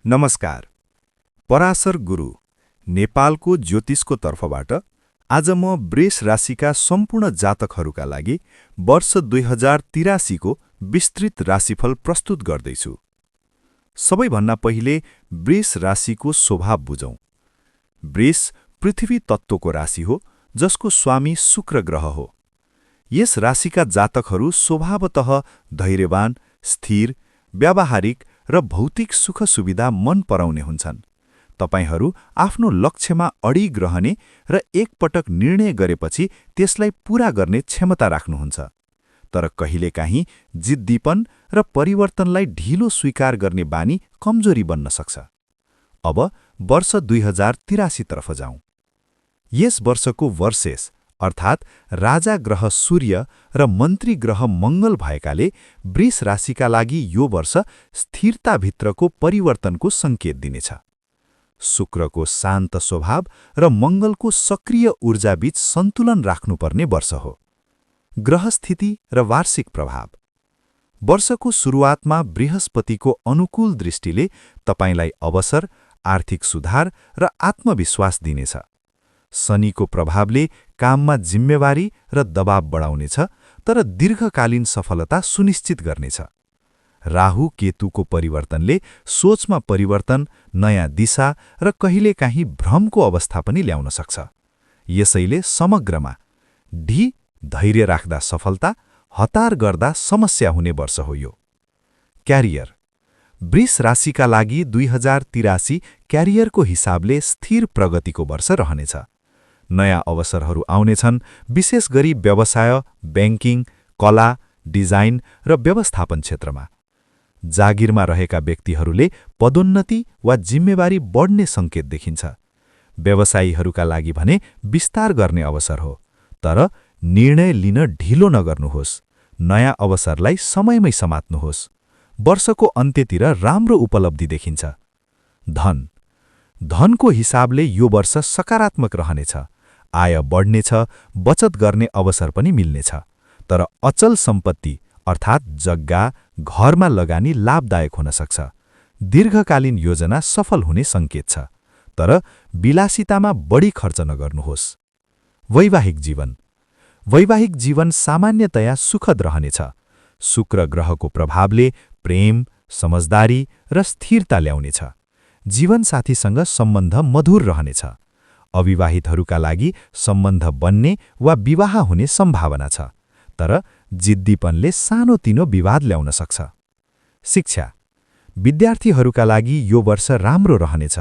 नमस्कार। पराशर गुरु नेपालको ज्योतिषको तर्फबाट आज म वृष राशिका सम्पूर्ण जातकहरूका लागि वर्ष 2083 को विस्तृत राशिफल प्रस्तुत गर्दैछु। सबैभन्दा पहिले वृष राशिको स्वभाव बुझौं। वृष पृथ्वी तत्त्वको राशि हो, जसको स्वामी शुक्र ग्रह हो। यस राशिका जातकहरू स्वभावतः धैर्यवान, स्थिर, व्यावहारिक र भौतिक सुख सुविधा मन पराउने हुन्छन्। तपाईहरू आफ्नो लक्ष्यमा अडिग रहने र एकपटक निर्णय गरेपछि त्यसलाई पूरा गर्ने क्षमता राख्नुहुन्छ। तर कहिलेकाहीँ जिद्दीपन र परिवर्तनलाई ढिलो स्वीकार गर्ने बानी कमजोरी बन्न सक्छ। अब वर्ष 2083 तर्फ जाउँ। यस वर्षको वर्षेस अर्थात् राजा ग्रह सूर्य र मन्त्री ग्रह मङ्गल भएकाले वृष राशिका लागि यो वर्ष स्थिरताभित्रको परिवर्तनको सङ्केत दिनेछ। शुक्रको शान्त स्वभाव र मङ्गलको सक्रिय ऊर्जाबीच सन्तुलन राख्नुपर्ने वर्ष हो। ग्रहस्थिति र वार्षिक प्रभाव। वर्षको सुरुवातमा बृहस्पतिको अनुकूल दृष्टिले तपाईलाई अवसर, आर्थिक सुधार र आत्मविश्वास दिनेछ। शनिको प्रभावले काममा जिम्मेवारी र दबाव बढाउनेछ, तर दीर्घकालीन सफलता सुनिश्चित गर्नेछ। राहु केतुको परिवर्तनले सोचमा परिवर्तन, नयाँ दिशा र कहिलेकाहीँ भ्रमको अवस्था पनि ल्याउन सक्छ। यसैले समग्रमा धैर्य राख्दा सफलता, हतार गर्दा समस्या हुने वर्ष हो यो। क्यारियर। वृष राशिका लागि 2083 क्यारियरको हिसाबले स्थिर प्रगतिको वर्ष रहनेछ। नयाँ अवसरहरू आउनेछन्, विशेष गरी व्यवसाय, ब्याङ्किङ, कला, डिजाइन र व्यवस्थापन क्षेत्रमा। जागिरमा रहेका व्यक्तिहरूले पदोन्नति वा जिम्मेवारी बढ्ने सङ्केत देखिन्छ। व्यवसायीहरूका लागि भने विस्तार गर्ने अवसर हो, तर निर्णय लिन ढिलो नगर्नुहोस्। नयाँ अवसरलाई समयमै समात्नुहोस्। वर्षको अन्त्यतिर राम्रो उपलब्धि देखिन्छ। धनको हिसाबले यो वर्ष सकारात्मक रहनेछ। आय बढ्नेछ, बचत गर्ने अवसर पनि मिल्नेछ। तर अचल सम्पत्ति अर्थात् जग्गा, घरमा लगानी लाभदायक हुन सक्छ। दीर्घकालीन योजना सफल हुने सङ्केत छ, तर विलासितामा बढी खर्च नगर्नुहोस्। वैवाहिक जीवन सामान्यतया सुखद रहनेछ। शुक्र ग्रहको प्रभावले प्रेम, समझदारी र स्थिरता ल्याउनेछ। जीवनसाथीसँग सम्बन्ध मधुर रहनेछ। अविवाहितहरूका लागि सम्बन्ध बन्ने वा विवाह हुने सम्भावना छ, तर जिद्दीपनले सानोतिनो विवाद ल्याउन सक्छ। शिक्षा। विद्यार्थीहरूका लागि यो वर्ष राम्रो रहनेछ।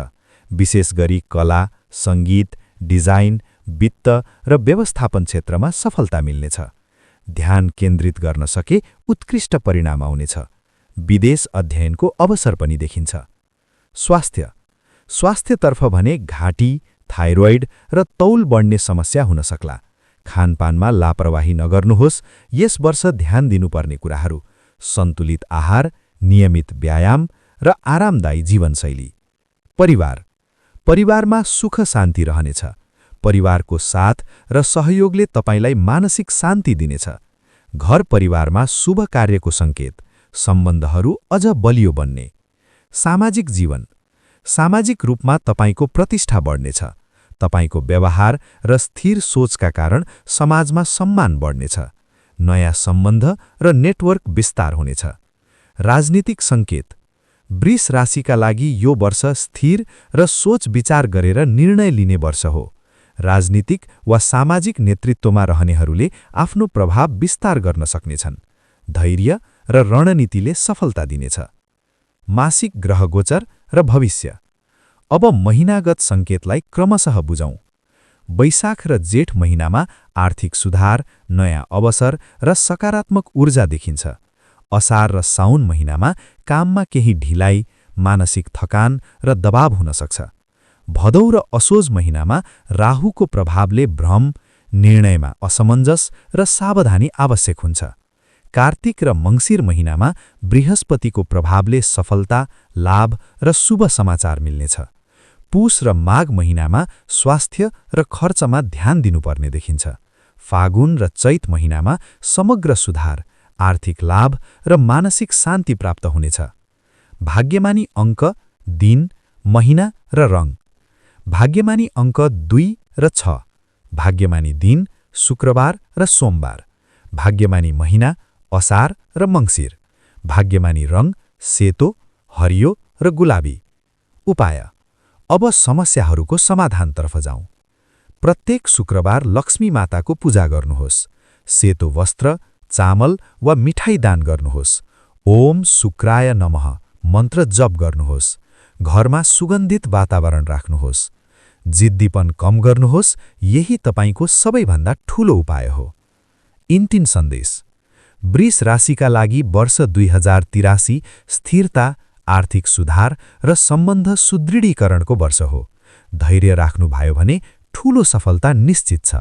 विशेष गरी कला, सङ्गीत, डिजाइन, वित्त र व्यवस्थापन क्षेत्रमा सफलता मिल्नेछ। ध्यान केन्द्रित गर्न सके उत्कृष्ट परिणाम आउनेछ। विदेश अध्ययनको अवसर पनि देखिन्छ। स्वास्थ्यतर्फ भने घाँटी, थाइरोइड र तौल बढ्ने समस्या हुन सक्ला। खानपानमा लापरवाही नगर्नुहोस्। यस वर्ष ध्यान दिनुपर्ने कुराहरू: सन्तुलित आहार, नियमित व्यायाम र आरामदायी जीवनशैली। परिवारमा सुख शान्ति रहनेछ। परिवारको साथ र सहयोगले तपाईलाई मानसिक शान्ति दिनेछ। घर परिवारमा शुभ कार्यको सङ्केत, सम्बन्धहरू अझ बलियो बन्ने। सामाजिक जीवन। सामाजिक रूपमा तपाईको प्रतिष्ठा बढ्नेछ। तपाईको व्यवहार र स्थिर सोचका कारण समाजमा सम्मान बढ्नेछ। नयाँ सम्बन्ध र नेटवर्क विस्तार हुनेछ। राजनीतिक सङ्केत। वृष राशिका लागि यो वर्ष स्थिर र सोच विचार गरेर निर्णय लिने वर्ष हो। राजनीतिक वा सामाजिक नेतृत्वमा रहनेहरूले आफ्नो प्रभाव विस्तार गर्न सक्नेछन्। धैर्य र रणनीतिले सफलता दिनेछ। मासिक ग्रह गोचर र भविष्य। अब महिनागत सङ्केतलाई क्रमशः बुझौं। वैशाख र जेठ महिनामा आर्थिक सुधार, नयाँ अवसर र सकारात्मक ऊर्जा देखिन्छ। असार र साउन महिनामा काममा केही ढिलाइ, मानसिक थकान र दबाव हुन सक्छ। भदौ र असोज महिनामा राहुको प्रभावले भ्रम, निर्णयमा असमञ्जस र सावधानी आवश्यक हुन्छ। कार्तिक र मङ्सिर महिनामा बृहस्पतिको प्रभावले सफलता, लाभ र शुभ समाचार मिल्नेछ। पुष र माघ महिनामा स्वास्थ्य र खर्चमा ध्यान दिनुपर्ने देखिन्छ। फागुन र चैत महिनामा समग्र सुधार, आर्थिक लाभ र मानसिक शान्ति प्राप्त हुनेछ। भाग्यमानी अङ्क दिन, महिना र रङ। भाग्यमानी अङ्क 2 र 6। भाग्यमानी दिन शुक्रबार र सोमबार। भाग्यमानी महिना असार र मङ्सिर। भाग्यमानी रङ सेतो, हरियो र गुलाबी। उपाय: अब समस्याहरूको समाधानतर्फ जाउँ। प्रत्येक शुक्रबार लक्ष्मी माताको पूजा गर्नुहोस्। सेतो वस्त्र, चामल वा मिठाई दान गर्नुहोस्। ओम शुक्राय नमः मन्त्र जप गर्नुहोस्। घरमा सुगन्धित वातावरण राख्नुहोस्। जिद्दीपन कम गर्नुहोस्, यही तपाईंको सबैभन्दा ठूलो उपाय हो। इन्टिन सन्देश: वृष राशिका लागि वर्ष 2083 स्थिरता, आर्थिक सुधार र सम्बन्ध सुदृढीकरणको वर्ष हो। धैर्य राख्नुभयो भने ठूलो सफलता निश्चित छ।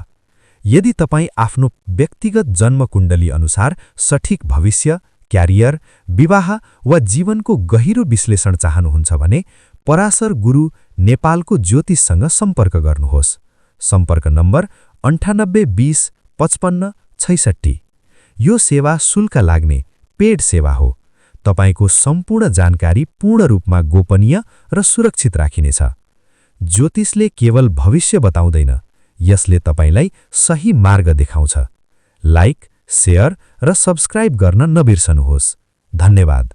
यदि तपाईं आफ्नो व्यक्तिगत जन्मकुण्डली अनुसार सठिक भविष्य, क्यारियर, विवाह वा जीवनको गहिरो विश्लेषण चाहनुहुन्छ भने पराशर गुरु नेपालको ज्योतिषसँग सम्पर्क गर्नुहोस्। सम्पर्क नम्बर 98 20 55 66। यो सेवा शुल्क लाग्ने पेड सेवा हो। तपाईंको सम्पूर्ण जानकारी पूर्ण रूपमा गोपनीय र सुरक्षित राखिनेछ। ज्योतिषले केवल भविष्य बताउँदैन, यसले तपाईंलाई सही मार्ग देखाउँछ। लाइक, शेयर र सब्स्क्राइब गर्न नबिर्सनुहोस्। धन्यवाद।